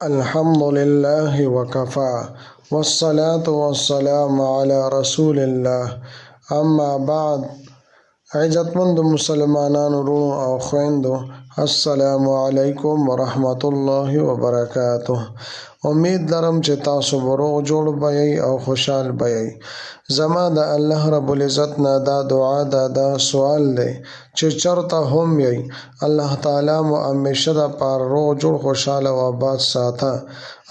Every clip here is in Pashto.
الحمد لله وكفى والصلاة والسلام على رسول الله اما بعد. عزتمند مسلمانانو، وروڼو او خويندو، السلام علیکم ورحمت الله وبرکاته. امید لرم چې تاسو به روغ جوړ به یئ او خوشحال به یئ. زما د الله رب العزت نه دا دعا ده، دا سوال دی چې چرته هم یئ، الله تعالی مو همیشه د پاره روغ جوړ، خوشحال او آباد ساته.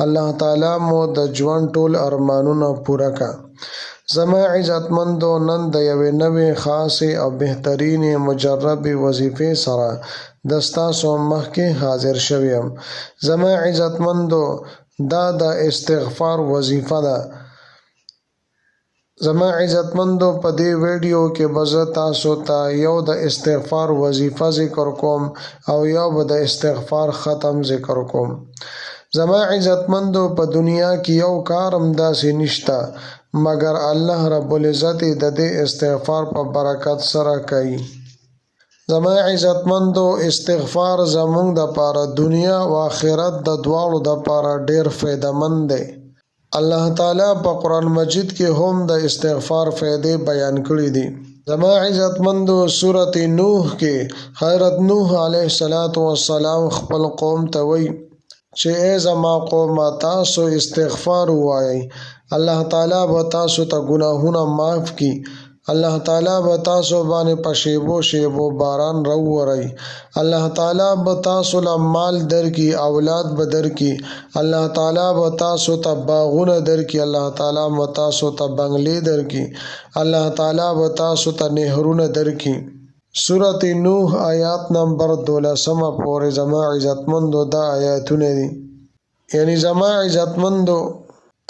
الله تعالی مو د ژوند ټول ارمانونه پوره که. زما عزتمندو، نن د یوې نوې، خاصې او بهترینې مجربې وظیفې سره د ستاسو مخکې حاضر شوی یم. زما عزتمندو، دا د استغفار وظیفه ده. زما عزتمندو، په دې ویډیو کې به زه تاسو ته یو د استغفار وظیفه ذکر کوم او یو به د استغفار ختم ذکر کوم. زما عزتمندو، په دنیا کې یو کار هم داسې نشته مګر الله رب العزت د دې استغفار په برکت سره کوي. زما عزتمندو، استغفار زمونږ د پاره دنیا او آخرت د دواړو د پاره ډیر فایده مند دی. الله تعالی په قرآن مجید کې هم د استغفار فایدې بیان کړې دي. زما عزتمندو، سورة نوح کې حضرت نوح علیه الصلاة والسلام خپل قوم ته وایي چې ای زما قومه، تاسو استغفار ووایئ، الله تعالی به تاسو ته ګناهونه معاف کړي، الله تعالی به تاسو باندې په شیبو شیبو باران راووري، الله تعالی به تاسو له مال درکړي، اولاد به درکړي، الله تعالی به تاسو ته باغونه درکړي، الله تعالی به تاسو ته بنگلې درکړي، الله تعالی به تاسو ته نهرونه درکړي. سورة نوح آیات نمبر 12 پورې زما عزتمندو دا آیاتونه دي. یعنی زما عزتمندو،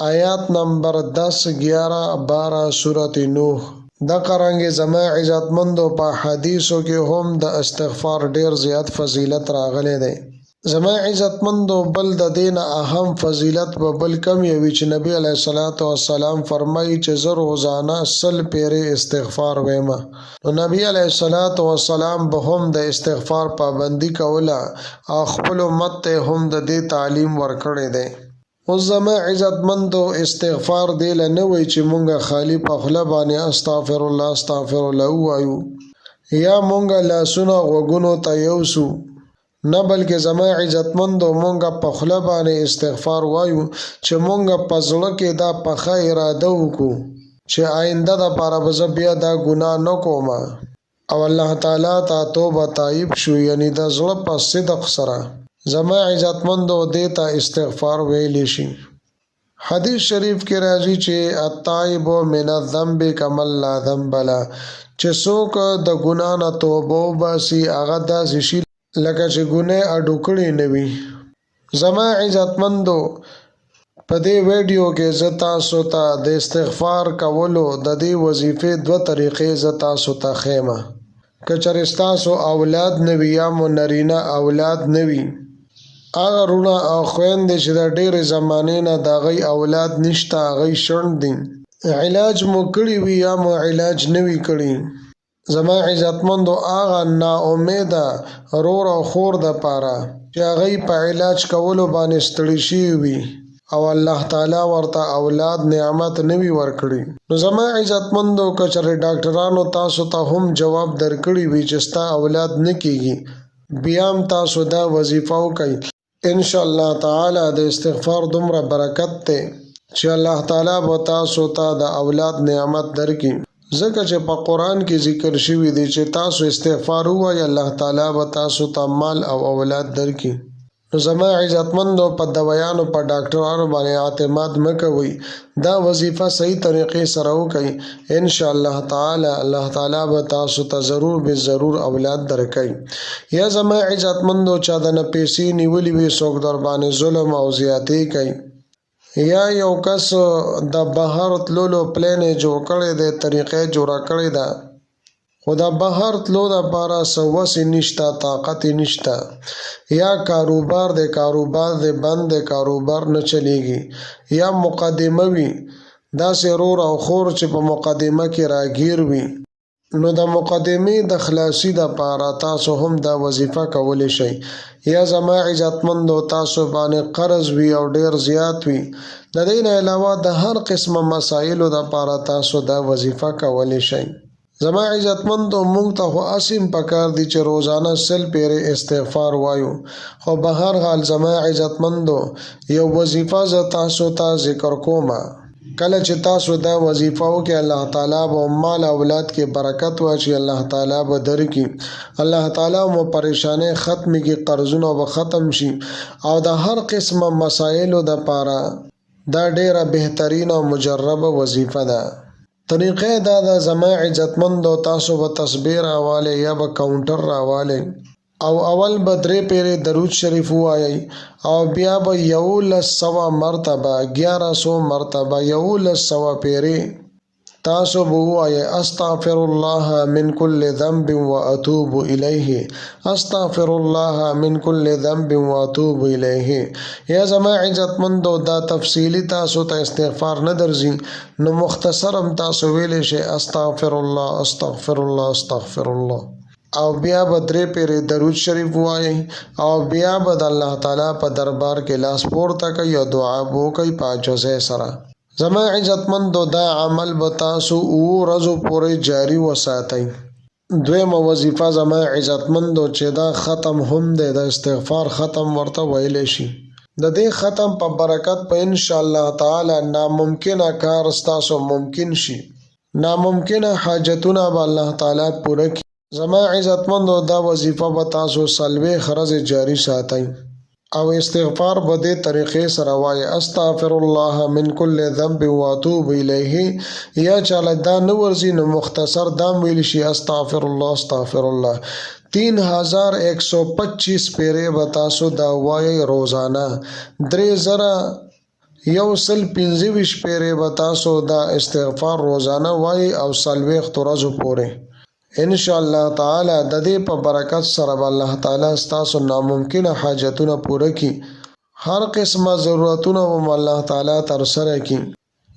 آیات نمبر 10، 11، 12، سورة نوح. دغه رنګ زما عزتمندو، په حدیثو کې هم د استغفار ډیر زیات فضیلت راغلی دی. زما عزتمندو، بل د دین اهم فضیلت به بل کم یوي چې نبی علیه الصلاۃ والسلام فرمایي چې زه روزانه 100 پیرې استغفار وایم. نو نبی علیه الصلاۃ والسلام به هم د استغفار پابندي کوله او خپل امت ته هم د دې تعلیم ورکړی دی. اوس زما عزتمندو، استغفار دی له نه وایي چې مونږه خالی په خوله باندې استغفر الله استغفر الله ووایو یا مونږه لاسونه غوږونو ته یوسو. نه، بلکې زما عزتمندو، مونږه په خوله باندې استغفار وایو چې مونږه په زړه کې دا پخه اراده وکړو چې آینده د پاره به زه بیا دا ګناه نه کوم او الله تعالی ته توبه تایب شو، یعنی د زړه په صدق سره. زما عزتمندو، دې ته استغفار ویلی شي. حدیث شریف کې راځي چې التائب من الذنب کمن لا ذنب له، چې څوک د ګنا نه توبه وباسي هغه داسې شي لکه چې ګناه اډو کړی نه وي. زما عزتمندو، په دې ویډیو کې زه تاسو ته د استغفار کولو د دې وظیفې دوه طریقې زه تاسو ته ښیم. که چېرې ستاسو اولاد نه وي یا مو نرینه اولاد نه وي، هغه وروڼه او خویندې چې د ډېرې زمانې نه د هغوی اولاد نشته، هغوی شنډ دي، علاج مو کړي وي یا مو علاج نه وي کړي، زما عزتمندو، هغه نا امیده ورور او خور د پاره چې هغوی په علاج کولو باندې ستړي شوي وي او الله تعالی ورته اولاد نعمت نه وي ورکړي، نو زما عزتمندو، که چېرې ډاکټرانو تاسو ته هم جواب درکړي وي چې ستا اولاد نه کیږي، بیا هم تاسو دا وظیفه وکړئ. ان شاء الله تعالی د استغفار دومره برکت دی چې الله تعالی به تاسو ته د اولاد نعمت درکړي، ځکه چې په قرآن کې ذکر شوي دي چې تاسو استغفار ووایئ، الله تعالی به تاسو ته مال او اولاد درکړي. نو زما عزتمندو، په دوایانو، په ډاکټرانو باندې اعتماد مه کوئ، دا وظیفه صحیح طریقې سره وکړئ. ان شاء الله تعالی الله تعالی به تاسو ته ضرور به ضرور اولاد درکړي. یا زما عزتمندو، چا د نه پیسې نیولې وي، څوک در باندې ظلم او زیاتې کوي، یا یو کس د بهر تللو پلان یې جوړ کړی دی، طریقه یې جوړه کړې ده، خو د بهر تلو دپاره څه وس یې نشته، طاقت یې نشته، یا کاروبار دی، کاروبار دی بند دی، کاروبار نه چلیږي، یا مقدمه وي، داسې ورور او خور چې په مقدمه کې راګیر وي. نو د مقدمې د خلاصي د پاره تاسو هم دا وظیفه کولی شئ. یا زما عزتمندو تاسو باندې قرض وي او ډیر زیات وي، د دې نه علاوه د هر قسمه مسایلو د پاره تاسو دا وظیفه کولی شئ. زما عزتمندو مونږ ته خو اسیم پکار دي چې روزانه 100 پیرې استغفار وایو، خو به هر حال زما عزتمندو یو وظیفه زه تاسو ته ذکر کومه. کله چې تاسو دا وظیفه وکړئ الله تعالی به مال اولاد کې برکت واچي، الله تعالی به درکړي، الله تعالی مو پریشانۍ ختمې کړي، قرضونه به ختم شي او د هر قسمه مسایلو دپاره دا ډیره بهترینه او مجربه وظیفه ده. طریقه دا ده زما عزتمندو تاسو به تسبیح راوالی یا به کاونټر راوالی او اول به 3 پیرې درود شریف ووایئ او بیا به 1100 مرتبه، 1100 مرتبه، 1100 پیرې تاسو به ووایئ استغفر الله من کل ذنب واتوب الیه، استغفر الله من کل ذنب واتوب الیه. یا زما عزتمندو دا تفصیلی تاسو ته استغفار نه درځي نو مختصرم تاسو ویلی شئ استغفر الله، استغفر الله، استغفر الله، او بیا به 3 پیرې درود شریف ووایئ او بیا به د الله تعالی په دربار کې لاس پورته کوي او دعا به وکړئ په عاجزۍ سره. زما عزتمندو دا عمل به تاسو 7 ورځو پورې جاری وساتئ. دویمه وظیفه زما عزتمندو چې دا ختم هم دی، د استغفار ختم ورته ویلی شي. د دې ختم په برکت په انشاءالله تعالی ناممکنه کار ستاسو ممکن شي، ناممکنه حاجتونه به الله تعالی پوره کړي. زما عزتمندو دا وظیفه به تاسو 40 ورځې جاری ساتئ او استغفار به دې طریقې سره وایئ استغفر الله من کل ذنب واتوب الیه. یا چاله دا نه ورځي نو مختصر دا هم ویلی شي استغفر الله، استغفر الله. 3125 پیرې به تاسو دا وایئ روزانه. 3125 پیرې به تاسو دا استغفار روزانه وایئ او 40 ورځو پورې انشاءالله تعالی د دې په برکت سره به الله تعالی ستاسو ناممکنه حاجتونه پوره کړي، هر قسمه ضرورتونه به مو الله تعالی ترسره کړي.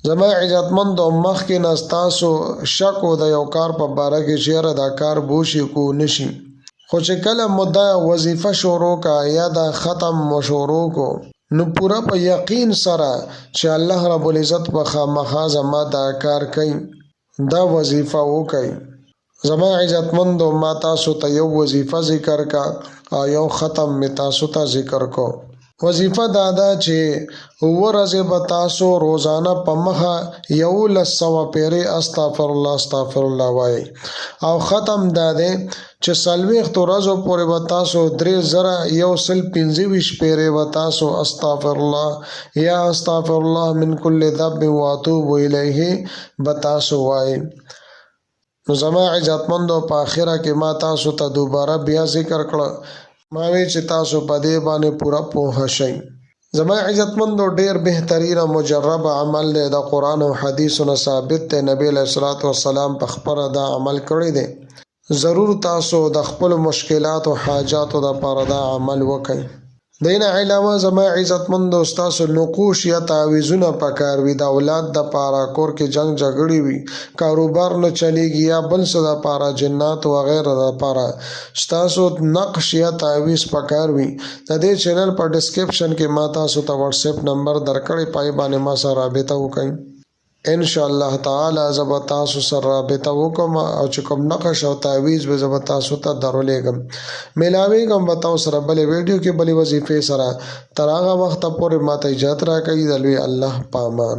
زما عزتمندو مخکې نه ستاسو شک و د یو کار په باره کې چې یاره دا کار به وشي که ونه شي، خو چې کله مو دا وظیفه شروع کړه یا دا ختم مو شروع کړو نو پوره په یقین سره چې الله رب العزت به خامخا زما دا کار کوي، دا وظیفه وکړئ. زما عزتمندو ما تاسو ته یو وظیفه ذکر کا او یو ختم می تاسو ته ذکر کو. وظیفه دا ده چې 7 ورځې به تاسو روزانه په مخه 1100 پیرې استغفر الله، استغفر الله وایئ او ختم دا دی چې 40 ورځو پورې به تاسو 3125 پیرې به تاسو استغفر الله یا استغفر الله من کل ذنب واتوب الیه به تاسو وایئ. نو زما عزتمندو په اخره کې ما تاسو ته دوباره بیا ذکر کړه، ما وی چې تاسو په دې باندې پوره پوه شئ. زما عزتمندو ډیر بهترین او مجرب عمل دی، د قرآن او حدیثو نه ثابت دی، نبی علیه الصلاة والسلام په خپله دا عمل کړی دی. ضرور تاسو د خپلو مشکلاتو حاجاتو دپاره دا عمل وکئ. دې نه علاوه زما عزتمندو ستاسو نقوش یا تعویذونه پکار وي، د اولاد دپاره، کور کې جنگ جګړې وي، کاروبار نه چلیږي یا بل څه دپاره، جنات وغیره دپاره ستاسو نقش یا تعویذ پکار وي. د دې چینل په ډسکرپشن کې ما تاسو ته واتس اپ نمبر درکړی، په هغې باندې ما سره رابطه وکړئ. انشاءالله تعالی زه به تاسو سره رابطه وکړم او چې کوم نقش او تعویذ به زه به تاسو ته درولېږم. میلاویږم به تاسو سره بلې ویډیو کې بلې وظیفې سره. تر هغه وخته پورې ما ته اجازه راکړئ. د لوی الله په امان.